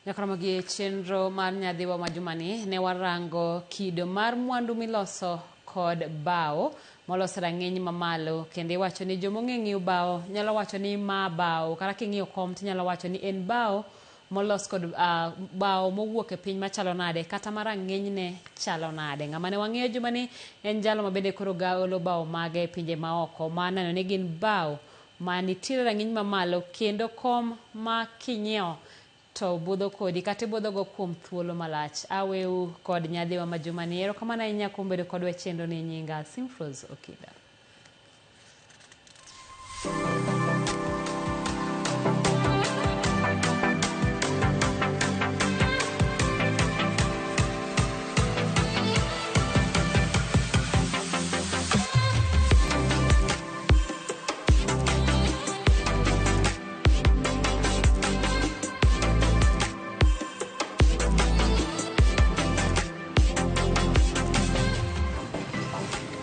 Nyakromogi e chenro mar nyadhiwa ma jumani ne warango kido mar mwandu miloso kod bao molos e rang'iny mamalo kendo iwacho ni joma ong'e ng'iyo bao nyalo wacho ni ma bao kata king'iyo kom tinyalo wacho ni en bao molos kod uh, bao mowuok e piny machalo nade kata ma rang'inyne chalo nade. Ng'ama ne wang'iyo jumani en jalo ma bende koro golo bao mage e pinje maoko ma neno ni gin bao ma nitiere rang'iny mamalo kendo kom ma kinyiewo to budho kodi kata ibudhogo kuom thuolo malach. Aweu kod nyadhiwa ma jumani. Erokamano ahinya kuom bedo kodwa e chenro ni nyinga Simfrose Okida.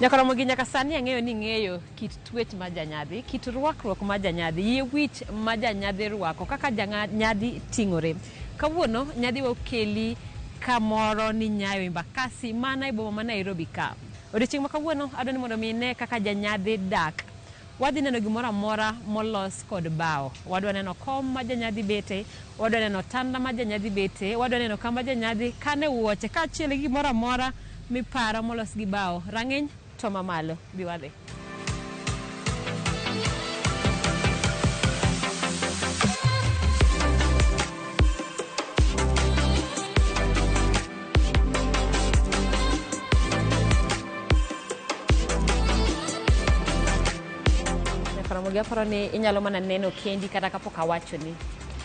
Nyakoromogi nyaka sani ang'eyo ni ing'eyo kit twech ma janyadhi, kit rwakruok ma janyadhi, yie wich ma janyadhi rwako, kaka janyadhi ting'ore. Kawuono nyadhi wa okeli kamoro ni Nyayo Embakasi mana e boma ma Nairobi ka. Odiochieng' ma kawuono adwa ni mondo mi ine kaka janyadhi dak. Wadhi neno gimoro amora molos kod bao. Wadwa neno kom ma janyadhi bete, wadwa neno otanda ma janyadhi bete, wadwa neno kama janyadhi kane wuoche kaachiel gi gimoro amora miparo molos gi bao. Rang'iny to mamalo. Bi wadhi. Ramogi aparo ni inyalo mana neno kendi kata kapok awachoni.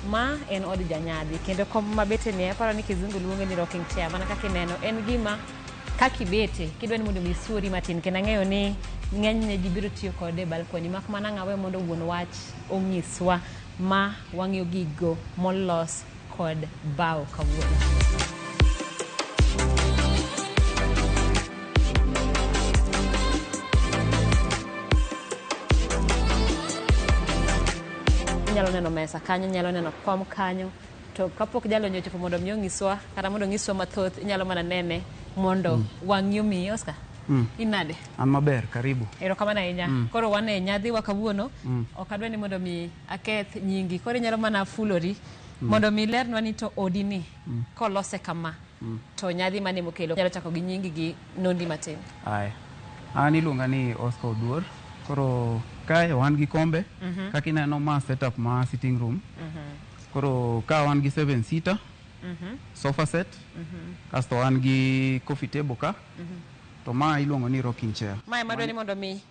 Ma en od janyadhi kendo kom mabete ni aparo ni kizungu luonge ni rocking chair mana kaka ineno en gima kaka ibete kidwa ni mondo mi isuori matin kendo ang'eyo ni ng'enyne ji biro tiyo kode e balkoni mak mana ng'awe mondo wuon wach onyiswa ma wang'iyo gigo molos kod bao kawuono. Inyalo neno mesa kanyo, inyalo neno kom kanyo, to kapok jalony ochopo mondo mi onyiswa kata mondo onyiswa mathoth, inyalo mana nene mondo wang'i omiyi. Oscar, inade? An maber, karibu. Erokamano ahinya. Koro wan e nyadhiwa kawuono. Ok adwa ni mondo mi aketh nyingi. Koro inyalo mana fulori mondo mi ilernwa ni to odi ni kolose kama to nyadhi mane mokelo. Inyalo chako gi nyingi gi nondi matin. Aya. An iluonga ni Oscar Oduor. Koro kae wan gi kombe. Kaka ineno ma setup ma sitting room. Koro ka wan gi seven seater, sofa set, kasto wan gi coffee table ka. To ma iluongo ni rocking chair. Mae madwa ni mondo mi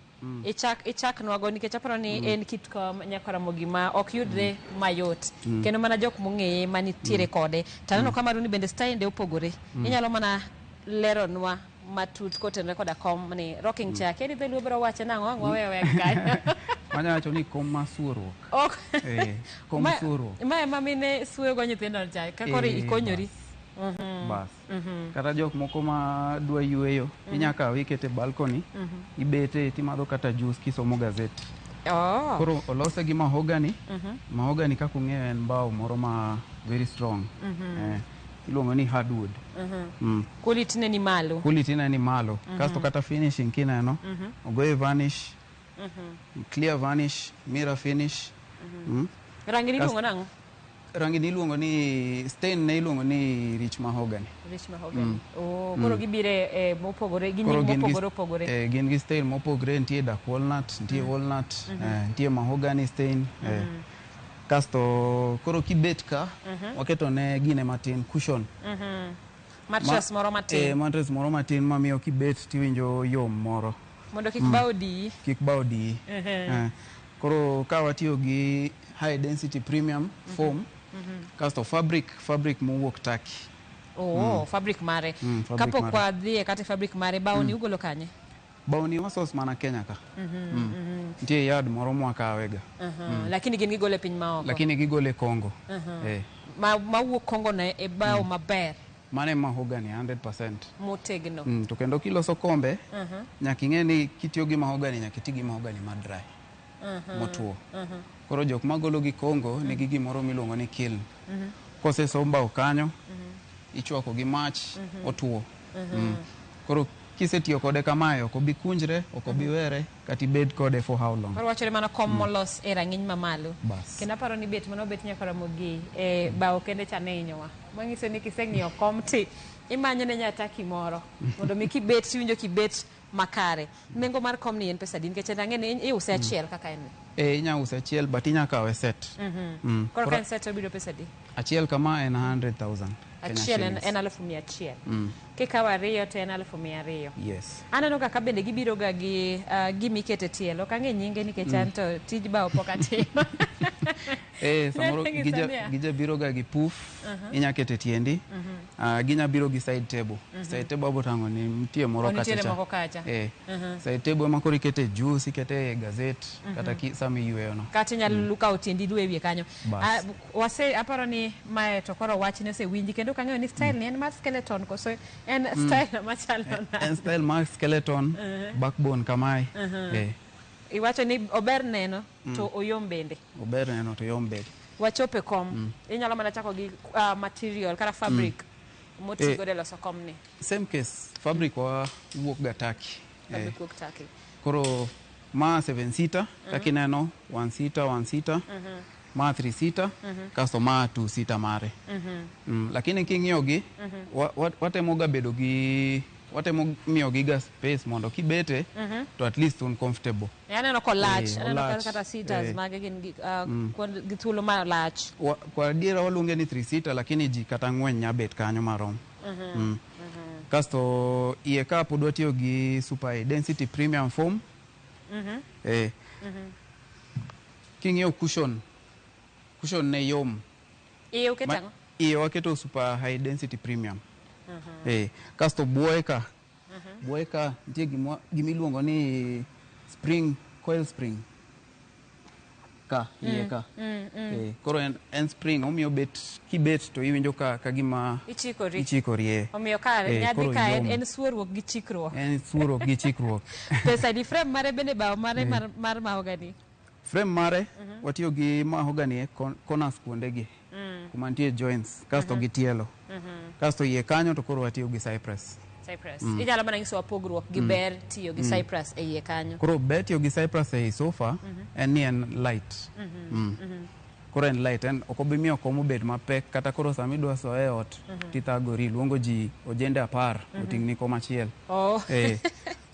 ichak ichaknwago nikech aparo ni en kit kom nyakaramogi ma ok yudre mayot kendo mana jok mong'eye manitiere kode to aneno ka maruni bende style de opogore inyalo mana leronwa matut kotenore koda kom ni rocking chair kedi dholuo biro wache nang'o ang' wawe aweya gi kanyo Wanya wacho ni kom ma suoruok. Ok. Eh, kom Ma- suoruok. mae ma mine suoyogo nyithindo cha ka koro Eh, ikonyori Bas. Kata jok moko ma dwa yueyo, inya kawe ikete e balcony, ibete timadho kata juice kisomo gazet. Oh. Koro olose gi mahogany. Mahogany kaka ung'eyo en bao moro ma very strong. Eh, iluongo ni hardwood. Quality ne ni malo. Quality ne ni malo. Kasto kata finishing kineno, ogoye varnish, clear varnish, mirror finish. Rangi ni iluongo nang'o? Rangi ni iluongo ni stain ne iluongo ni rich mahogany. Rich mahogany. Oh, koro gibire e mopogore gi Koro nying gin gi- mopogore opogore. Eh, gin gi stain mopogre, nitie dark walnut, nitie walnut, nitie mahogany stain. Kasto koro kibet ka, waketo ne gine matin, cushion. Mattress moro matin. Mattress moro matin mamiyo kibet tiwinjo yom moro. Mondo kik bao diyi. Kik bao diyi. Koro ka watiyo gi high density premium foam, kasto fabric, fabric mowuok Turkey. Oh, fabric mare. Fabric Kapok mare. wadhi e kata e fabric mare, bao ni ugolo kanye? Bao ni wasos mana Kenya ka. Nitie yard moro mwakawega. Lakini gin gigole piny maoko. Lakini gigole Congo. Ma wuok Congo no e bao maber. Mano e mahogany 100%. Motegno. To kendo kiloso kombe, nyaka ing'e ni kitiyo gi mahogany nyaka iti gi mahogany ma dry. Motuo. Koro jok magolo gi Congo nigi gimoro miluongo ni kiln. Koseso mbao kanyo, ichwako gi mach, otuo. Koro kisetiyo kode kamae, ok obi kunjre, ok obi were, kata ibed kode for how long. Koro wachore mano kom molos e rang'iny mamalo. Bas. Kendo aparo ni bet mano bet nyaka Ramogi e bao kende cha ne hinyowa. Manyiso ni kiseng'iyo kom ti imanyo ne nyataki moro mondo mi kibet tiwinjo kibet makare. Nengo mar kom ni en pesa adi? Nikech ang'e ni iuse achiel kaka en ni. E, inya use achiel, but inya kawe set. Koro ka en set obiro pesa adi? Achiel kama en 100,000 Kenya Achiel en, shillings. en 100,000. Kikawo ariyo to en 200,000. Yes. Aneno ga ka bende gibiro ga gi gimikete tielo. Ok ang'e nyinge nikech an to tij bao pok atimo. Samoro Nene gija, niya. gija biro ga gi puf, inya kete tiendi. Ginya biro gi side table. Side table abo tang'o ni nitie moro Oh, kacha nitiere cha. moko kacha. Side table ema koro ikete juice, ikete gazette, kata sama iyweyo no. Kata inyalo kawo tiendi idwe e wiye kanyo. Bas. Wase aparo ni mae to koro wachne osewinji kendo ok ang'eyo ni style ni en mar skeleton koso en style machalo nade. En style mar skeleton, backbone kamae. Iwacho ni ober neno to oyom bende. Ober neno to oyom bende. Wachope kom. Inyalo mana chako gi material kata fabric moti godo e loso kom ni. Same case, fabric wa wuok ga Turkey. Fabric wuok Turkey. Koro ma 7 seater, kaka ineno, 1 seater, 1 seater. Ma 3 seater, kasto ma 2 seater mare. Lakini king'iyo gi, watemo ga bedo gi, watemo miyo gi ga space mondo kibete, to at least un comfortable. Aneno kolach, aneno Olach. kata seaters mage gin gi thuolo malach. Kwa adiera waluonge ni 3 seater, lakini ji kata ang'wen nya bet kanyo marom. Kasto iye ka pod watiyo gi super high density premium foam. King'iyo cushion, cushion ne yom. Iye uketo ang'o? Iye waketo super high density premium. Kasto buoye ka. Buoye ka nitie gimiluongo ni spring, coil spring. Ka, iye ka. Koro en spring, omiyo bet, kibet to iwinjo ka gima Ichikori. Ichikori, Omiyo ka nyadhi Koro ka yom. en suoruok gi chikruok. En suoruok gi chikruok. Pesa di frame mare bende bao mare mar mahogany. Frame mare, watiyo gi mahogany e corners kuondegi. Kuma nitie joints, kasto gi tielo. Kasto iye kanyo to koro watiyo gi cypress. Cypress. Inyalo mana nyisowa pogruok gi ber tiyo gi cypress e iye kanyo. Koro ber tiyo gi cypress ei sofa en ni en light. Koro en light, en ok obi miyo kom obed mapek kata koro sama idwa soye e ot tithagori, luongo ji ojende 10 oting'ni kom achiel. Koro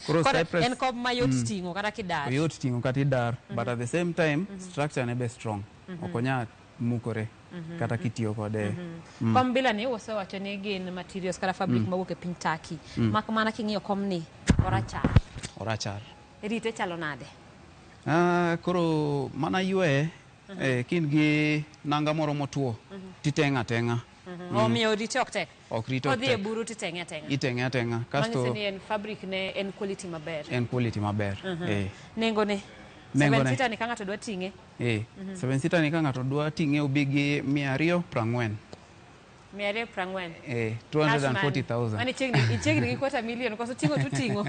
Koro cypress en kom mayot ting'o kata kidar. Oyot ting'o kata idar, but at the same time structure ne be strong. Ok onyal mukore kata kitiyo kode. Kom bila ni wasewacho ni gin materials kata fabric mawuok e piny Turkey. Mak mana king'iyo kom ni orachar. Orachar. Rite chalo nade? Koro mana yweye, kin gi nanga moro motuo, titeng'o ateng'a. Omiyo rite ok tek. Ok rite ok Kodhi e tek. buru titeng'e ateng'a. Iteng'e ateng'a. Kasto Manyiso ni en fabric ne en quality maber. En quality maber. Nengo ne? Nengo Seven ne. seater ni ka ng'ato dwa ting'e. 7 seater ni ka ng'ato dwa ting'e obi gi mia ariyo prang'wen. Mia ariyo prang'wen. 240,000. Mani ichiegni gi quarter million, koso ting'o to ting'o?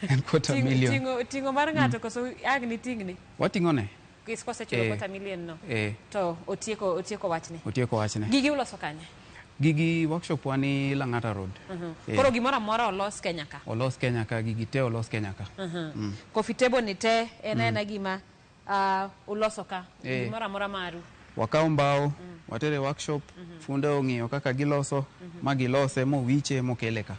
En quarter million. Ting'o mar ng'ato koso ang' ni ting'ni? Wating'o ne. Kis kosechulo quarter million no. To otieko wachne. Otieko wachne. Gigi uloso kanye? Gigi workshop wa ni Lang'ata Road. Koro gimoro amora olos Kenya ka? Olos Kenya ka, gigi te olos Kenya ka. Coffee table ni te en aena gima uloso ka? Gimoro amora maru? Wakawo mbao, watere workshop, funde ong'iyo kaka giloso, ma gilose, mowiche, mokele ka.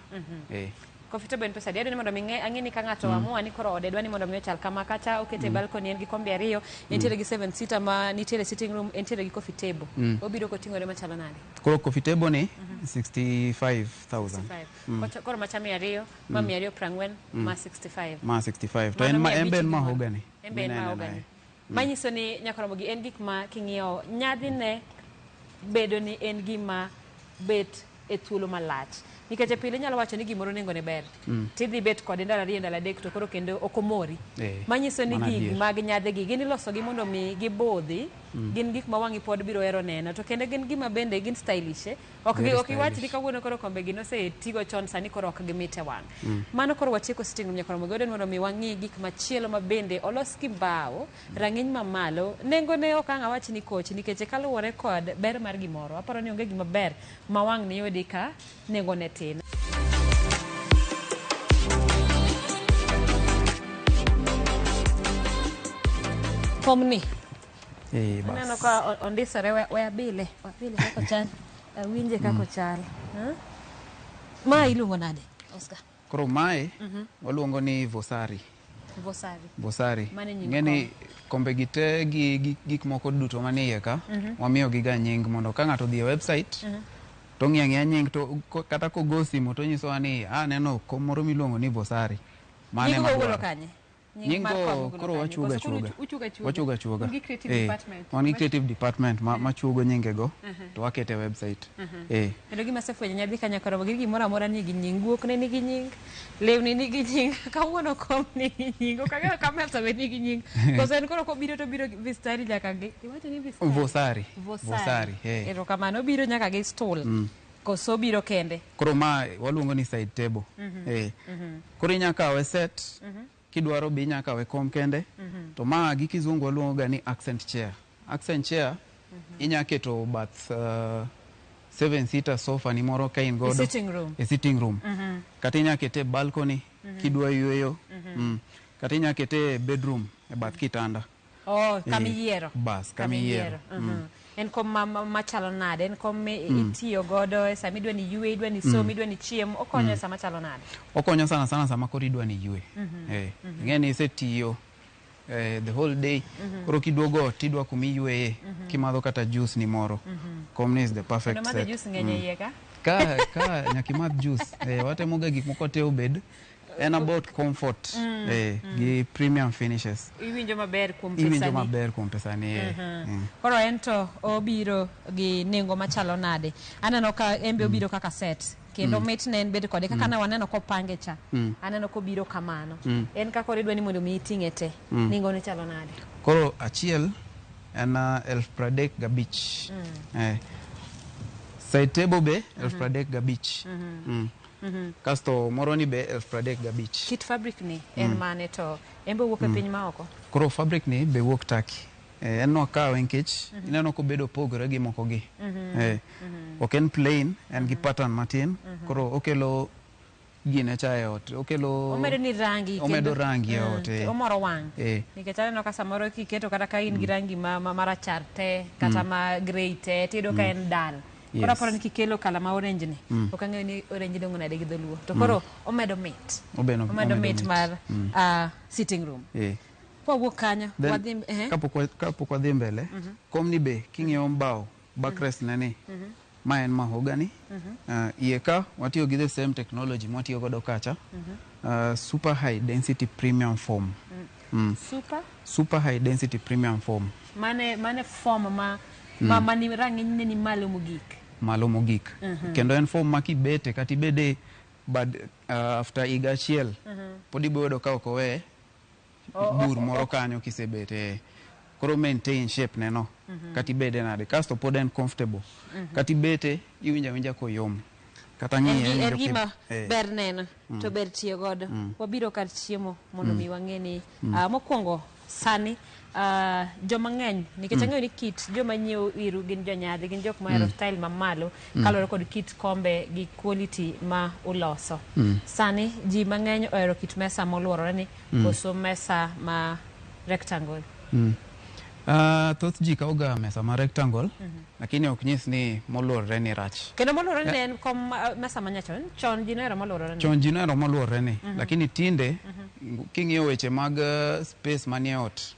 Coffee table en pesa adi? Adwa ni mondo mi ang'e ni ka ng'ato amua ni koro ode dwa ni mondo mi ochal kama, kacha okete balcony en gi kombe ariyo, entiere gi 7 seater ma nitiere sitting room, entiere gi coffee table. Obiro koting'ore machalo nade? Koro coffee table ni 65,000. 65. Koro macha mia ariyo, ma mia ariyo prang'wen, ma 65. Ma 65. To Mano en ma, mia en be en abich gi moro. mahogany. En be en Mineno mahogany. nae. Manyiso ni Nyakoromogi en gik ma king'iyo nyadhine bedo ni en gima bet e thuolo malach. Nikech pile inyalo wacho ni gimoro nengone ber. Tidhi bet kode ndalo ariyo ndalo adek to koro kendo ok omori. Manyiso ni Mano gig adier. mag nyadhi gi gin ilosogi mondo mi gibudhi. Gin gik ma wang'i pod biro hero neno. To kendo gin gima bende gin stylish. Eh? Ok Very ok iwach ni stylish. kawuono koro kombe gi nosetigo chon sani koro ok gimit e wang'. Mano koro watieko sitting room nyakoro mogodo mondo mi wang'i gik machielo ma bende olos gi bao rang'iny mamalo. Nengo ne ok ang' awach ni koch nikech kaluwore kod ber mar gimoro. Aparo ni onge gima ber ma wang' ni yudi ka nengo ne tin. Komni. Bas. Aneno ka ondisore we abile. Abile kaka ochal. Awinje kaka ochal. Ma iluongo nade, Oscar? Koro mae waluongo ni Vosari. Vosari. Vosari. Mano e nying Ng'eni kombe gi te gi gik moko duto manie iye ka, wamiyo gi ga nying mondo ka ng'ato odhi e website, to ong'iyo ang'iya nying to kata kogo simu to onyisowa ni aneno kom moro miluongo ni Vosari. Mano Nying ema go ugolo adwaro. kanye? Nying Nying mar go kom ugolo koro kanye? wachuoga Koso koro achuoga. uchuoga achuoga? Wachuoga achuoga. Un gi creative department. Wan gi creative department machuogo nyinge go to wakete e website. Kendo gima asefwenyo nyadhi ka nyakoromo gi gimoro amora nigi nying, guok ne nigi nying, lewni nigi nying, kawuono kom nigi nying, ok ang'eyo ka mesa be nigi nying. Koso en koro kobiro to obiro gi vistari nyaka gi, iwacho ni vistari? Vosari. Vosari. Vosari, eh. Erokamano, obiro nyaka gi stool. Koso obiro kende? Koro ma waluongo ni side table. Koro inya kawe set, kidwaro be inya kawe kom kende. To ma gi kizungu waluongo ga ni accent chair. Accent chair inya keto bath 7 seater sofa ni moro ka in godo. E sitting room. E sitting room. Kata inya kete e balcony kidwa yueyo. Kata inya kete e bedroom e bath kitanda. Oh, kama iyiero. Bas, kama iyiero. En kom machalo nade? En kom mi itiyo godo e sama idwa ni ywe, idwa ni som, idwa ni chiem, okonyo e sama chalo nade? Okonyo sana sana sama koro idwa ni ywe. Ing'e ni isetiyo the whole day. Koro kiduogo ot tidwa kuma iyweye, kimadho kata juice ni moro. Komni is the perfect Kendo madho set. juice ng'eny e iye ka? Ka nyaka imadh juice. Watemo ga gik moko te obed. En about comfort gi premium finishes. Iwinjo maber kuom Iwinjo pesani. maber kuom pesani. Koro en to obiro gi nengo machalo nade? Aneno ka en be obiro kaka set. Kendo mitne en bedo kode kaka ne waneno kopange cha. Aneno kobiro kamano. En kaka koro idwa ni mondo mi iting'e te. Nengo ne chalo nade? Koro achiel en 35,000. Side table be 35,000. Kasto moro ni be 35,000. Kit fabric ni en mane to en be wuok e piny maoko? Koro fabric ni be wuok Turkey. En nwakawe nikech ineno kobedo opogore gi moko gi. Ok en plain, en gi pattern matin. Koro okelo gine cha e ot. Okelo Omedo ni rangi Omedo rangi e ot. Omoro wang'. Nikech aneno ka samoro kiketo kata ka in gi rangi ma marachar te kata ma grey te tiyudo ka en dull. Koro aparo ni kikelo kala ma orange ni, ok ang'eyo ni orange iluongo nade gi dholuo. To koro omedo mit. Omedo mit mar sitting room. Kwawuok kanyo, wadhi Kapok wadhi mbele, komni be king'iyo mbao backrest ne ni, ma en mahogany. Iye ka watiyo gi the same technology mwatiyo godo kacha. Super high density premium foam. Super? Super high density premium foam. Mane foam ma mani rang'iny ne ni malo mogik. Malo mogik. Kendo en foam ma kibete kata ibede bad after higa achiel, pod ibiro yudo ka ok owe bur moro kanyo kisebete. Koro maintain shape ne no. Kata ibede nade. Kasto pod en comfortable. Kata ibete iwinjo awinja koyom. Kata ng'iye En iwinjo gima ber neno to ber tiyo godo. Wabiro kar chiemo mondo mi wang'e ni mokwongo sani joma ng'eny nikech ang'eyo ni kit joma nyiewo iru gin jonyadhi, gin jok mohero style mamalo kaluwore kod kit kombe gi quality ma uloso. Sani ji mang'eny ohero kit mesa moluorore ni koso mesa ma rectangle. Thoth ji kawo ga mesa ma rectangle, lakini ok nyis ni moluorore ni rach. Kendo moluorore ni en kom mesa manyachon, chon ji nohero moluorore ni. Chon ji nohero moluorore ni, lakini tinde king'iyo weche mag space manie ot,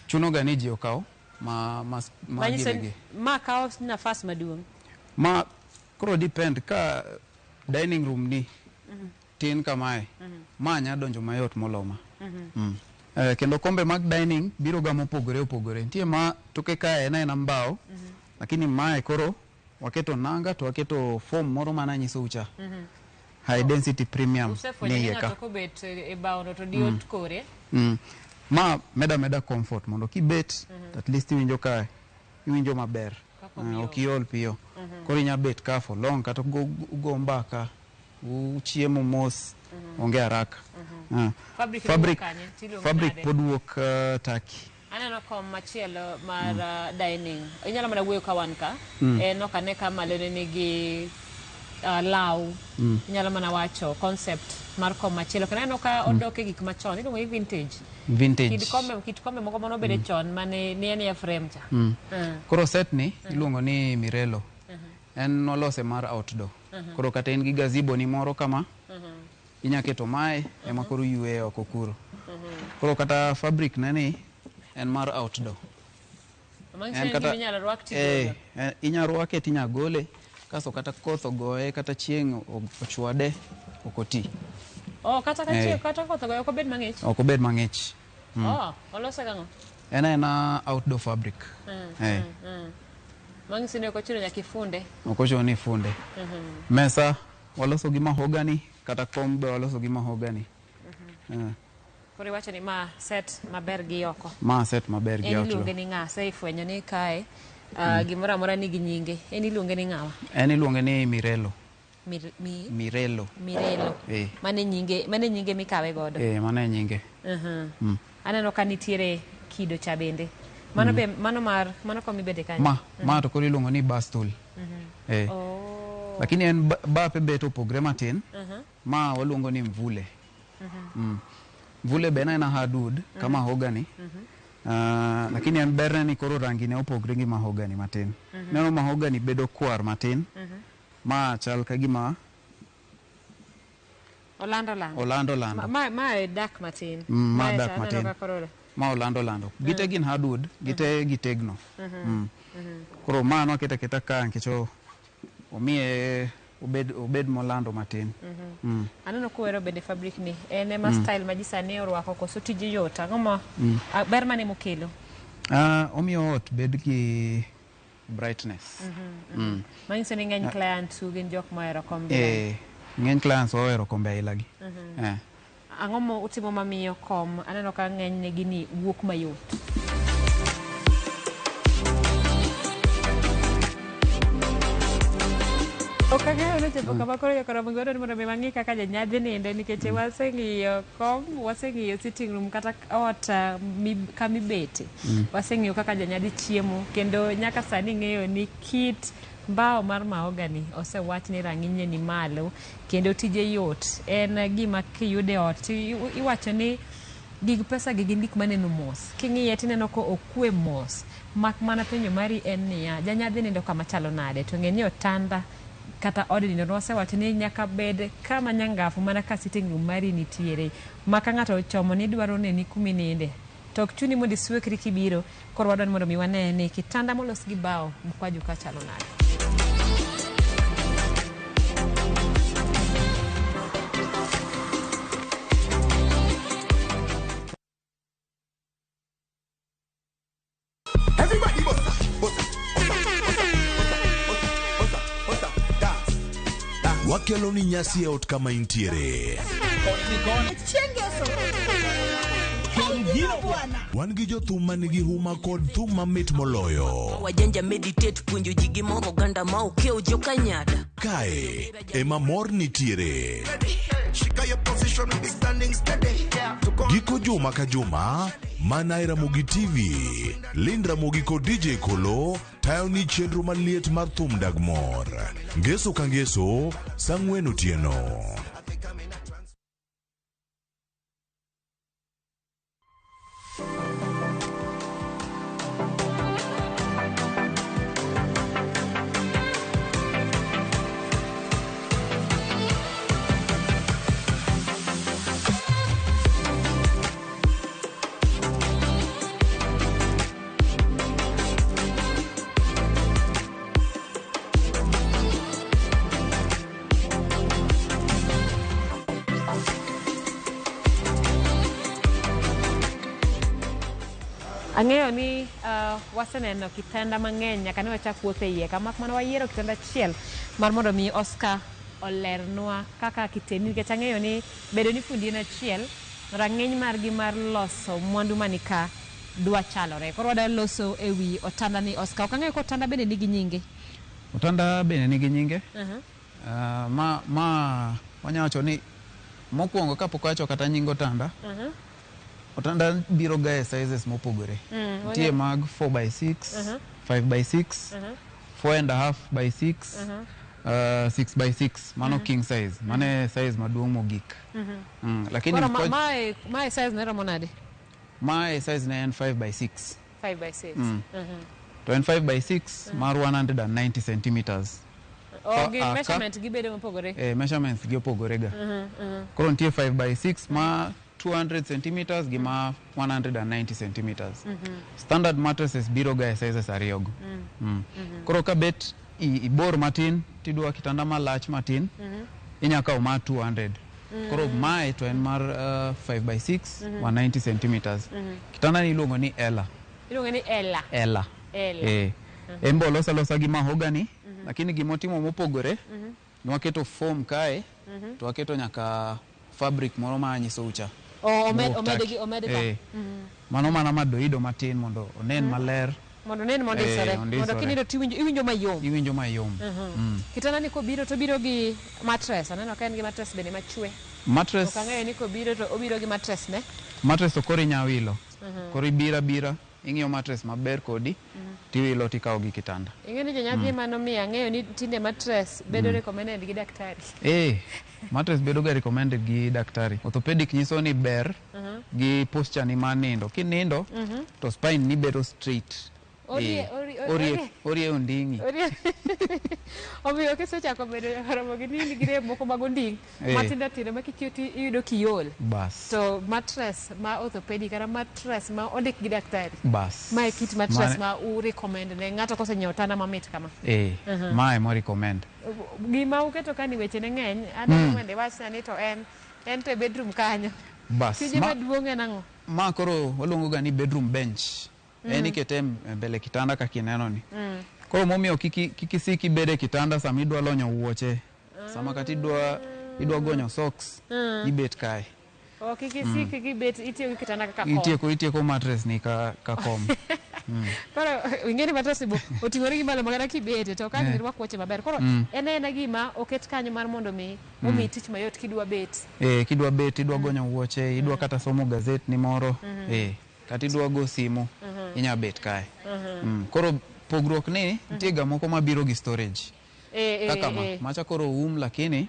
chuno ga ni ji okaw ma Manyiso ginegi. ma kawo nafas maduong'. Ma koro depend ka dining room ni tin kamae, ma nya donjo mayot molo ma. Kendo kombe mag dining biro ga mopogore opogore. Nitie ma toke kae en aena mbao, lakini mae koro Waketo nanga to waketo foam moro mana nyiso ucha. High density premium Usefwenyo ni ni iye ka. ng'ato kobet e baono to diyo kore. Ma meda meda comfort mondo kibet at least iwinjo ka iwinjo maber. Kaka ok Ok iol piyo. Koro inya bet ka for long kata ugo mbaka, uchiemo mos, onge haraka. Fabric Fabric, wuok kanye? Tiluonge fabric nade? pod wuok Turkey. Aneno kom machielo mar dining. Inyalo mana wuoyo ka wan ka. En ok ane ka malo ne nigi law. Inyalo mana wacho concept mar kom machielo. Kendo aneno ka odok e gik machon. Iluongo ni vintage. Vintage. Kit kombe moko manobede chon mane ni anie frame cha. Koro set ni iluongo ni Mirelo. En nolose mar outdoor. Koro kata in gi gazebo ni moro kama, inya keto mae ema koro yweyo oko kuro. Koro kata fabric ne ni en mar outdoor. Manyiso ni en gima inyalo rwak eh, tigolo. Inya rwake tinya gole kasto kata koth ogoye kata chieng' ochwade ok oti. Oh, kata ka Eh. chieng' kata koth ogoyo ok obed mang'ich. Ok obed mang'ich. Oh, olose gang'o? En aena outdoor fabric. Eh. Manyiso ni ok ochuno nyaka ifunde. Ok ochuno ni ifunde. Mesa waloso gi mahogany kata kom be waloso gi mahogany. Koro iwacho ni ma set maber gi oko. Ma set maber gi En outdoor. iluonge ni ng'a? Asefwenyo ni kae gimoro amora nigi nyinge. En iluonge ni ng'awa? En iluonge ni Mirelo. Mi, Mirelo. Mirelo. Eh. Mane nyinge, mane nyinge mikawe godo. Eh, mano e nyinge. Aneno ka nitiere kido cha bende. Mano be mano mar mano kom mibede kanyo. Ma to koro iluongo ni bar stool. Eh. Oh. Lakini en bape bet opogre matin. Ma waluongo ni mvule. Mvule be en aena hardwood ka mahogany. Lakini en berne ni koro rangi ne opogre gi mahogany matin. Neno mahogany bedo kwar matin. Ma chal ka gima Olando lando. olando lando. Ma dark matin. Ma Mae dark to aneno matin. ka koro Ma olando lando. Gite gin hardwood, gite gitegno. Koro ma nwakete aketa ka nikech omiye obed molando matin. Aneno kuwero bende fabric ni. En ema style ma ji sani orwako koso tije yot. Ang'o ma ber mane mokelo? Omiyo ot bed gi brightness. Manyiso ni ng'eny clients u gin jok mohero kom bila. Eh, ng'eny clients ohero kombe aila gi. Eh. Ang'o mo utimo mamiyo kom aneno ka ng'enyne gini wuok mayot. Ok ang'eyo nochopo kama koro jakaramogi wadwaro ni mondo mi wang'i kaka janyadhi nindo nikech waseng'iyo kom, waseng'iyo sitting room kata ot kamibete. Waseng'iyo kaka janyadhi chiemo kendo nyaka sani ing'eyo ni kit mbao mar mahogany osewach ni rang'inye ni malo kendo tije yot. En gima kiyudo e ot iwacho ni gig pesa gi gin gik maneno mos. King'iye tineno ko okwe mos. Mak mana penjo mari en niya, janyadhi nindo kama chalo nade? To ng'e ni otanda kata od nindo nwasewacho ni nyaka bed kama nyangafu mana ka sitting room mari nitiere. Ma ka ng'ato ochomo ni dwaro neni kumininde to ok chuni mondo iswekri kibiro. Koro wadwaro ni mondo mi wane ni kitanda molos gi bao mkwaju ka chalo nade. Everybody bossa, bossa, bossa, bossa, bossa, bossa, bossa, dance, dance. Wakelo ni nyasi e ot kama intiere. Chieng' ngeso. Wan gi jothum manigi huma kod thum mamit moloyo. Wajanja meditate puonjo ji gi moro oganda ma okiew jokanyada. Kae ema mor nitiere. Shika your position, be standing steady. To go Giko juma ka juma, mana e Ramogi TV. Lind Ramogi kod DJ Kolo tayo ni chenro maliet mar thum dag mor. Ngeso ka ngeso, saa ang'wen otieno. Ang'eyo ni waseneno kitanda mang'eny nyaka ne wachak wuotho e iye ka mak mana wayiero kitanda achiel mar mondo mi Oscar olernwa kaka kitendni nikech ang'eyo ni bedo ni fundi en achiel rang'iny margi mar loso mwandu mani ka dwa chalore. Koro wadwa loso e wi otanda ni Oscar. Ok ang'eyo ka otanda bende nigi nyinge. Otanda bende nigi nyinge. Ma wanya wacho ni mokwongo kapok awacho kata nying otanda, otanda biro ga e sizes mopogore. Nitie mag 4 by 6, 5 by 6, 4.5 by 6, 6 by 6. Mano king size. Mano e size maduong' mogik. Lakini Koro mae size ne romo nade? Mae size ne en 5 by 6. 5 by 6. To en 5 by 6 mar 190 centimeters. Oh, gi measurement gi bedo mopogore. Measurements gi opogore ga. Koro nitie 5 by 6 ma 200 centimeters gi ma 190 centimeters. Standard mattresses biro ga e sizes ariyogo. Koro ka bet ibor matin tidwa kitanda malach matin, inya kawo ma 200. Koro mae to en mar 5 by 6, 190 centimeters. Kitanda ni iluongo ni Ella. Iluongo ni Ella. Ella. Ella. En be olose alosa gi mahogany, lakini gimotimo mopogore, nwaketo foam kae, to waketo nyaka fabric moro ma anyisou cha. Omed gi, omed ka. Mano mana madoido matin mondo onen maler. Mondo onen mondisore. Mondo kinindo to iwinjo mayom. Iwinjo mayom. Kitanda ni kobiro to obiro gi mattress. Aneno ka en gi mattress bende machwe. Mattress. Ok ang'eyo ni kobiro to obiro gi mattress ne. Mattress to koro inya wilo. Koro ibiro abira, ing'iyo mattress maber kodi, tiwilo tikawo gi kitanda. Ing'eyo ni jonyadhi mano miyo ang'eyo ni tinde mattress bedo recommended gi daktari. Mattress bedo ga recommended gi daktari. Orthopedic nyiso ni ber gi posture ni mar nindo. Kinindo to spine ni bedo straight. Orie onding'i. Omiyo kisechako bedo romo gi nini gi rem moko mag onding' matindo tindo ma kichiew to iyudo kiol. Bas. To mattress ma orthopedic kata mattress ma ondik gi daktari. Bas. Mae kit mattress ma u recommend ne ng'ato kosenyiewo otanda mamit kama. Mae mo recommend. Gima uketo ka ni weche ne ng'eny, adwaro mondo iwachna ni to en to e bedroom kanyo. Bas. Tije maduong' en ang'o? Ma koro waluongo ga ni bedroom bench. En ikete mbele kitanda kaka ineno ni. Koro momiyo kik isik ibed e kitanda sama idwa lonyo wuoche, sama kata idwa gonyo socks, ibet kae. Kik isik gibet itiyo gi kitanda kaka kom. Itieko mattress ni ka kom. Koro ing'e ni mattress bo oting'ore gi malo makata kibete to ok ang' irwak wuoche maber. Koro en aena gima oket kanyo mar mondo mi omiyi tich mayot kidwa bet. Kidwa bet, idwa gonyo wuoche, idwa kata somo gazet ni moro, kata idwa go simu, inya bet kae. Koro pogruok ni nitie ga moko mabiro gi storage. Kaka ma, macha koro um lakini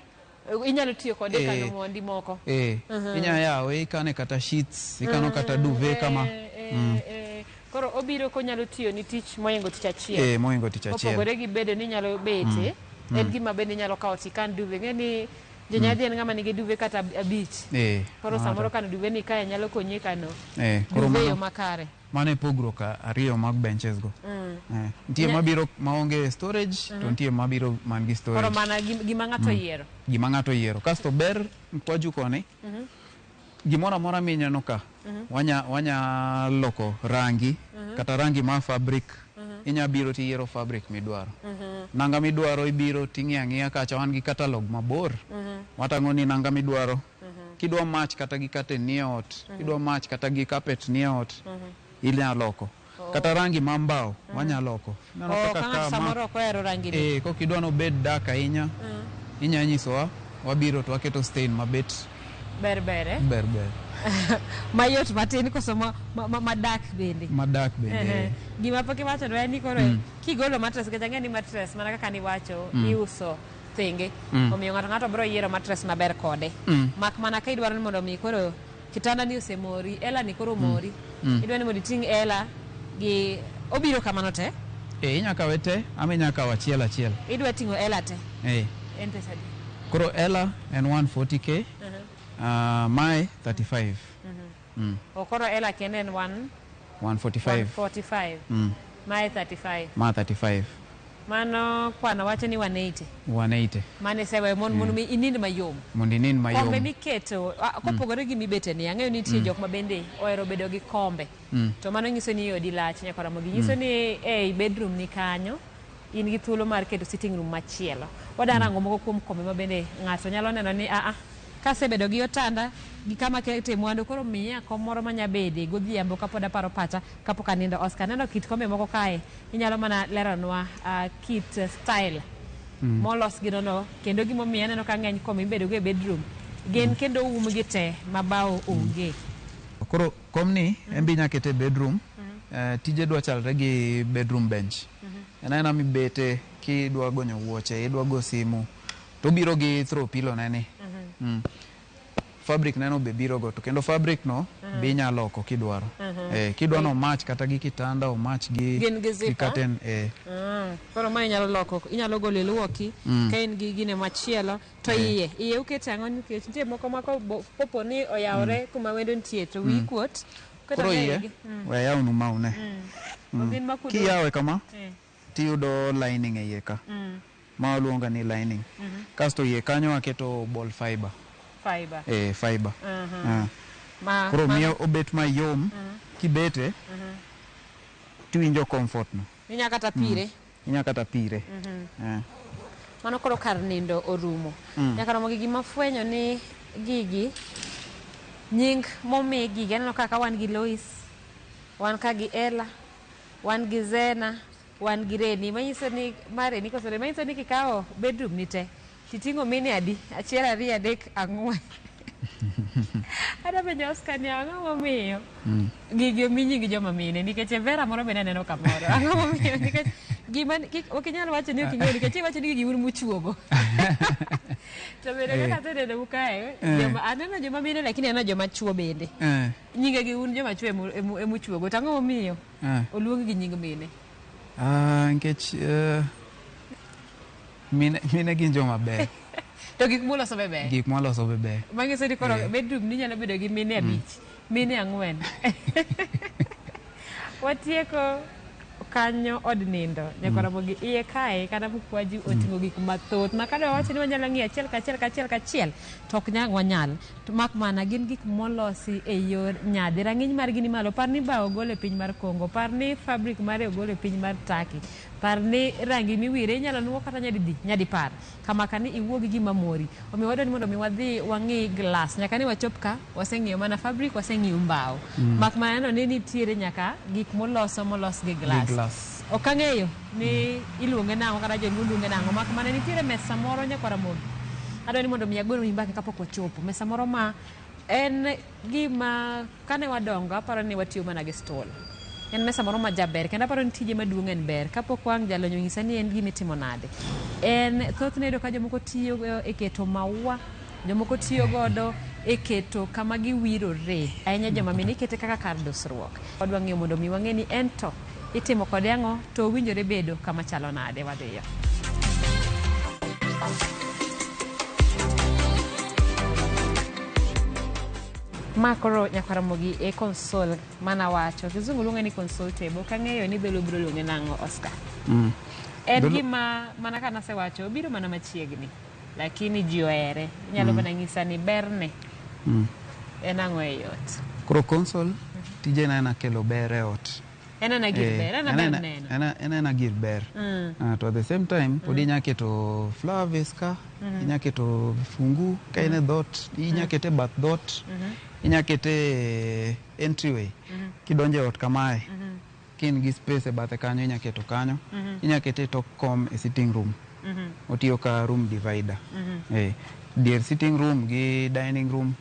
inyalo tiyo kode kano mondi moko. Inya yawe ikane kata sheets, ikano kata duvet kama. Koro obiro konyalo tiyo ni tich moingo tich achiel. Moingo tich achiel. Opogore gi bedo ni inyalo bete, en gima bende inyalo kawo tikan duvet. Ng'e ni jonyadhi en ng'ama nigi duvet kata abich. Koro samoro kano duvet ni kae nyalo konyi kano duvet yo makare. Mano e pogruok ariyo mag benches go. Nitie mabiro maonge storage, to nitie mabiro man gi storage. Koro mana gima ng'ato oyiero. Gima ng'ato oyiero. Kasto ber mkwaju koni, gimoro amora mineno ka, wanya loko rangi, kata rangi mar fabric, inya biro tiyiero fabric midwaro. Nanga midwaro ibiro ting'iyo ang'iya kacha, wan gi catalog mabor. Watang'o ni nanga midwaro. Kidwa match kata gi curtain nie ot, kidwa match kata gi carpet nie ot, inya loko. Kata rangi mar mbao, wanya loko. Ka ng'ato samoro ok ohero rangi ni. Kok idwa nobed dark ahinya, inya nyisowa, wabiro to waketo stain mabet ber ber, eh? Ber ber. Mayot matin koso ma dark bende. Ma dark bende. Gima pok iwacho en ni koro kigolo mattress, nikech ang'e ni mattress mana kaka niwacho, iuso thenge. Omiyo ng'ato ng'ato biro yiero mattress maber kode. Mak mana ka idwaro ni mondo mi koro kitanda ni osemori, ela ni koro mori. Idwaro ni mondo iting' ela gi obiro kamano te? Inya kawe te, ama inya kawo achiel achiel. Idwa ting'o ela te? En pesa adi? Koro ela en 140k. Mae 35. O koro ela kende en 145. 145. Mae 35. Ma 35. Mano kwano wacho ni 180. 180. Mano iseweyo mondo mi inind mayom. Mondo inind mayom. Kombe miketo, kopogore gi mibete ni, ang'eyo ni nitie jok ma bende ohero bedo gi kombe. To mano nyiso ni odi lach nyaka Ramogi. Nyiso ni ei bedroom ni kanyo, in gi thuolo mar keto sitting room machielo. Wadwa rango moko kuom kombe ma bende ng'ato nyalo neno ni a kasebedo gi otanda gi kama kete mwandu koro miya kom moro manya bede godhiambo kapod aparo pacha kapok anindo. Oscar, neno kit kombe moko kae, inyalo mana leronwa kit style molos gi nono kendo gimomiyo aneno ka ng'eny kombe mibedo go e bedroom gin kendo umgi te ma bao onge. Koro komni en be inya kete e bedroom. Tije dwa chalre gi bedroom bench. En aena mibete kidwa gonyo wuoche, idwa go simu, to obiro gi throw pillow ne ni. Fabric neno be biro go to kendo fabric no be inya loko kidwaro. Kidwa no match kata gi kitanda o match gi Gin gi zipper? curtain. Koro ma inyalo loko, inyalo golo iluoki ka in gi gine machielo to iye ukete ang'o nikech nitie moko ma kopo ni oyawore kuma wendo nitie to wiyi kuot. Keto Koro ang'o e iye igi? we ayawnu ma une. Gin makudo. Kiyawe kama tiyudo lining e iye ka. Ma waluongo ni lining. Kasto iye kanyo aketo ball fiber. Fiber. Fiber. Ma, Koro miyo obet mayom kibete tiwinjo comfort no. Inya kata pire. Inya kata pire. Mano koro kar nindo orumo. Nyaka romo gi gima fwenyo ni gigi nying momi gigi aneno kaka wan gi Lois, wan ka gi Ella, wan gi Zena, wan gi Reni. Manyiso ni ma Reni koso Reni manyiso ni kikawo bedroom ni te titing'o mine adi? 1 2 3 4. Adwa penjo Oscar ni ang'o momiyo gigi omi nying joma mine nikech e vera moro bende aneno kamoro. Ang'o momiyo nikech gima ok inyal wacho ni ok ing'eyo nikech iwacho ni gigi un muchuogo. To bende kaka aseneno kae, joma aneno joma mine lakini aneno joma chuo bende. Nyinge gi un joma chuo emuchuogo. To ang'o momiyo oluong gi nying mine? Nikech mine gin joma ber. To gik muloso be ber. Gik mwaloso be ber. Manyiso ni koro bedroom ni nyalo bedo gi mine 5, mine 4. Watieko kanyo od nindo. Nyaka Ramogi iye kae kata mukwaji oting'o gik mathoth ma kadwa wacho ni wanyalo ng'iyo achiel kachiel kachiel kachiel to ok nyang wanyal. To mak mana gin gik molosi e yor nyadhi. Rang'iny margi ni malo. Par ni bao ogol e piny mar Congo. Par ni fabric mare ogol e piny mar Turkey. Par ni rangi miwire inyalo nuo kata nyadidi, nyadipar. Kama ka ni iwuo gi gima mori. Omiyo wadwa ni mondo mi wadhi wang'i glass. Nyaka ni wachop ka, waseng'iyo mana fabric, waseng'iyo mbao. Mak mana neno ni nitiere nyaka gik moloso molos gi glass. Glass. Ok ang'eyo ni iluonge nang'o kata joluo luonge nang'o. Mak mana nitiere mesa moro nyakwar Ramogi. Adwa ni mondo mi agonu mbaka kapok wachopo. Mesa moro ma en gima kane wadongo aparo ni watiyo mana gi stool. En mesa moro ma jaber kendo aparo ni tije maduong' en ber. Kapok wang' jalony onyisa ni en gima itimo nade. En thothne iyudo ka jomoko tiyo e keto maua, jomoko tiyo godo e keto kama giwirore. Ahinya joma mine ikete kaka kar dusruok. Wadwa ng'iyo mondo mi wang'e ni en to itimo kode ang'o to owinjore bedo kama chalo nade. Wadhiyo. Ma koro nyakwar Ramogi e console mana wacho. Kizungu luonge ni console table. Ok ang'eyo ni dholuo biro luonge nang'o, Oscar. En gima mana ka nasewacho obiro mana machiegni. Lakini ji ohere. Inyalo mana nyisa ni berne. En ang'o e ot? Koro console tije na kelo ber e ot. En ana gir ber, en ber neno. En ana gir ber. To at the same time pod inya keto flower vase ka, inya keto vifungu ka in e dhoot, inya kete e bath dhoot, inya kete e entryway. Kidonjo e ot kamae, ka in gi space e bathe kanyo inya keto kanyo, inya kete e tok kom e sitting room. Otiyo ka room divider. Dier sitting room gi dining room.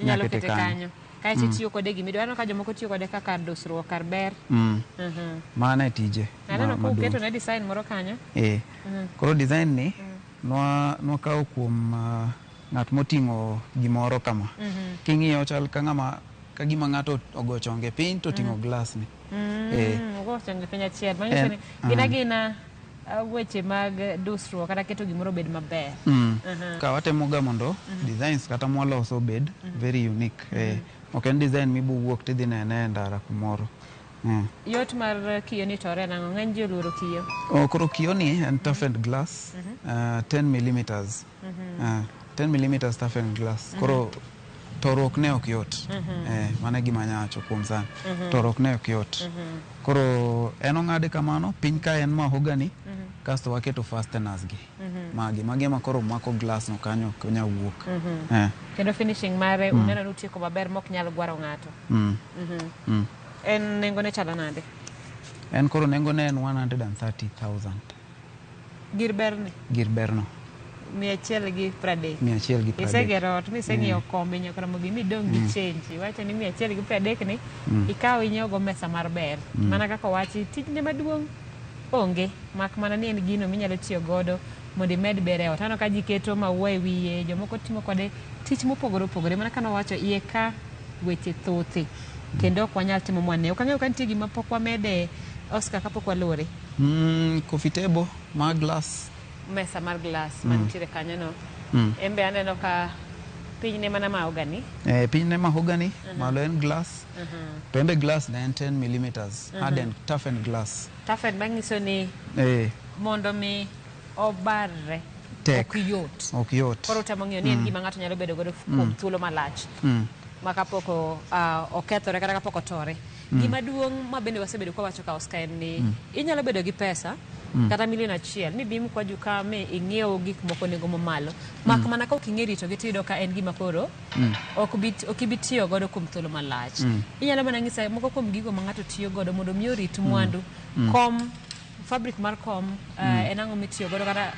Inyalo kete kanyo. Kaeto itiyo kode gimidwaro. Aneno ka jomoko tiyo kode kaka kar dusruok, kar ber. Mano e tije. Aneno ka uketo ne design moro kanyo. Koro design ni nwakawo kuom ng'at moting'o gimoro kama. King'iyo chal ka ng'ama ka gima ng'ato ogo chonge piny to oting'o glass ni. Ogo chonge piny achiel. Manyiso ni gin agina weche mag dusruok kata keto gimoro obed maber. Ka watemo ga mondo designs kata mwaloso obed very unique. Ok en design mibo wuok tidhi nene e ndara kumoro. Yot mar kiyo ni tore nang'o? Ng'eny ji oluoro kiyo. Oh, koro kiyo ni en toughened glass, 10 millimeters. 10 millimeters toughened glass. Koro toruok ne ok yot. Mano e gima anya wacho kuom sani. Toruok ne ok yot. Koro en ong'ade kamano, piny ka en mahogany, kasto waketo fasteners gi. Magi, magi ema koro mako glass no kanyo ok onyal wuok. Kendo finishing mare uneno ni utieko maber mok nyal gwaro ng'ato. En nengone chalo nade? En koro nengone en 130,000. Gir berni? Gir berno. 130. 130. Isegero ot miseng'iewo kombe nyaka Ramogi midong' gi chenji. Iwacho ni 130 ni ikaw inyiew go mesa mar ber. Mana kaka owachi tijne maduong' onge mak mana ni en gino minyalo tiyo godo mondo imed ber e ot. Aneno ka ji keto maua e wiye, jomoko timo kode tich mopogore opogore. Mana kane owacho iye ka weche thothi kendo ok wanyal timo mwane. Ok ang'eyo ka nitie gima pok wamede Oscar kapok walore. Coffee table mar glass. Mesa mar glass mantiere kanyo no. En be aneno ka piny ne mana mahogany. Piny ne mahogany, malo en glass. To en be glass ne en 10 millimeters, hardened, toughened glass. Toughened manyiso ni mondo mi obarre Tek. ok yot. Ok yot. Koro utemo ng'iyo ni en gima ng'ato nyalo bedo godo kuom thuolo malach. Ma kapok okethore kata kapok otore. Gima duong' ma bende wasebedo ka wacho ka Oscar en ni inyalo bedo gi pesa kata milion 1 mibi mkwaju ka mi ing'iew gik moko nengo mamalo. Mak mana ka ok ing'e ritogi tiyudo ka en gima koro ok ibi tiyo godo kuom thuolo malach. Inyalo mana ng'isa moko kuom gigo ma ng'ato tiyo godo mondo mi orit mwandu. Kom, fabric mar kom, en ang'o mitiyo godo kata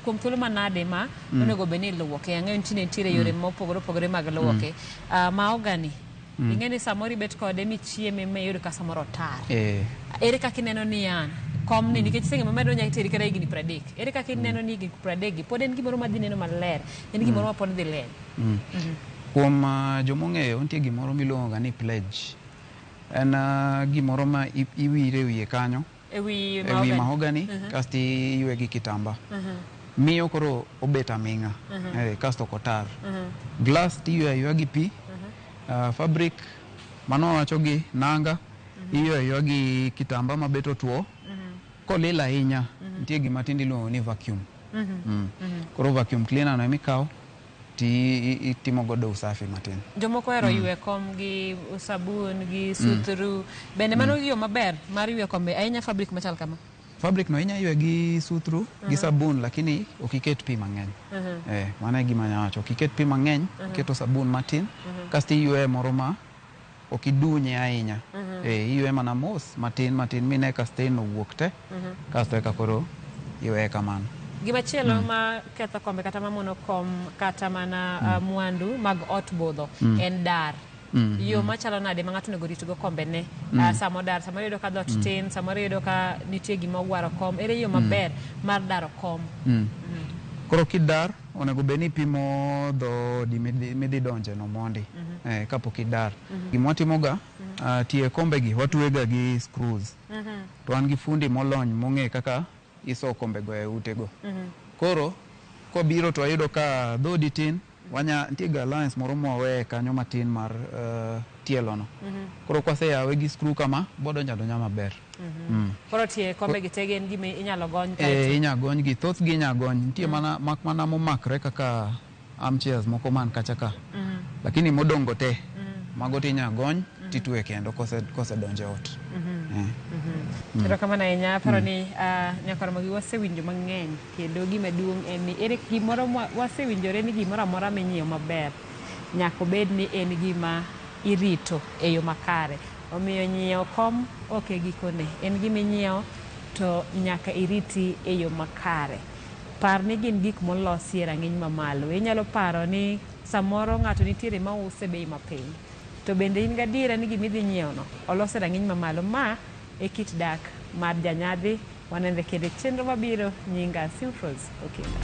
kuom thuolo manade ma onego bed ni iluoke. Ang'eyo ni tinde nitiere yore mopogore opogore mag luoke. Mahogany, ing'e ni samoro ibet kode michieme miyud ka samoro otar. Ere kaka ineno ni an kom ni nikech iseng'e maber ni onyalo teri kata higni 30. Ere kaka ineno ni higni 30 gi pod en gimoro madhi neno maler, en gimoro ma pod dhi leny. Kuom jomong'eyo nitie gimoro miluongo ga ni pledge. En gimoro ma iwire wiye kanyo. E wi E wi mahogany kasto iywe gi kitamba. Miyo koro obet aming'a. Kasto ok otar. Glass tiyweyo ayweya gi pi. Fabric mano wawacho gi nanga iyweyo ayweya gi kitamba mabet otuo. Kolil ahinya nitie gima tinde iluongo ni vacuum. Koro vacuum cleaner no emikawo ti itimo godo usafi matin. Jomoko ohero ywe kom gi sabun gi suthru. Bende mano yo maber mar ywe kombe ahinya fabric machal kama? Fabric no inya ywe gi suthru gi sabun lakini ok iket pi mang'eny. Mano e gima anya wacho. Ok iket pi mang'eny, iketo sabun matin kasto iyueye moro ma ok idunye ahinya. Iyueye mana mos matin matin mine ka stain owuok te kasto eka koro iweye kamano. Gimachielo ma ketho kombe kata mamono kom kata mana mwandu mag ot budho en dar. Yo machalo nade ma ng'ato onego ritgo kombene sama odar, samoro iyudo ka dhoot tin, samoro iyudo ka nitie gima ogwaro kom. Ere yo maber mar daro kom? Koro kidar onego bed ni ipimo dhoodi midhi donje no mondi kapok idar. Gima watimoga tie kombe gi watwega gi screws. To wan gi fundi molony mong'e kaka iso kombego e utego. Koro kobiro to wayudo ka dhoodi tin, wanya nitie ga allowance moro mwaweye kanyo matin mar tielo no. Koro kwaseyawe gi screw kama, bodonjo adonja maber. Koro tie kombe gi te gin gima inyalo gony kaeto. Inya gony gi, thoth gi inya gony. Nitie mana mak mana momakre kaka armchairs moko man kacha ka. Lakini modong' go te, mago tinya gony titwe kendo kosedonjo e ot. Erokamano ahinya. Aparo ni nyaka Ramogi wasewinjo mang'eny kendo gima duong' en ni ere gimoro wasewinjore ni gimoro amora minyiewo maber nyaka obed ni en gima irito e yo makare. Omiyo nyiewo kom ok e gikone. En gima inyiewo to nyaka iriti e yo makare. Par ni gin gik molosi e rang'iny mamalo. Inyalo paro ni samoro ng'ato nitiere mause bei mapiny. To bende in gadiera ni gima idhi nyiewo no olos e rang'iny mamalo. Ma e kit dak mar janyadhi. Wanenre kendo e chenro mabiro. Nyinga Simfrose Okinda.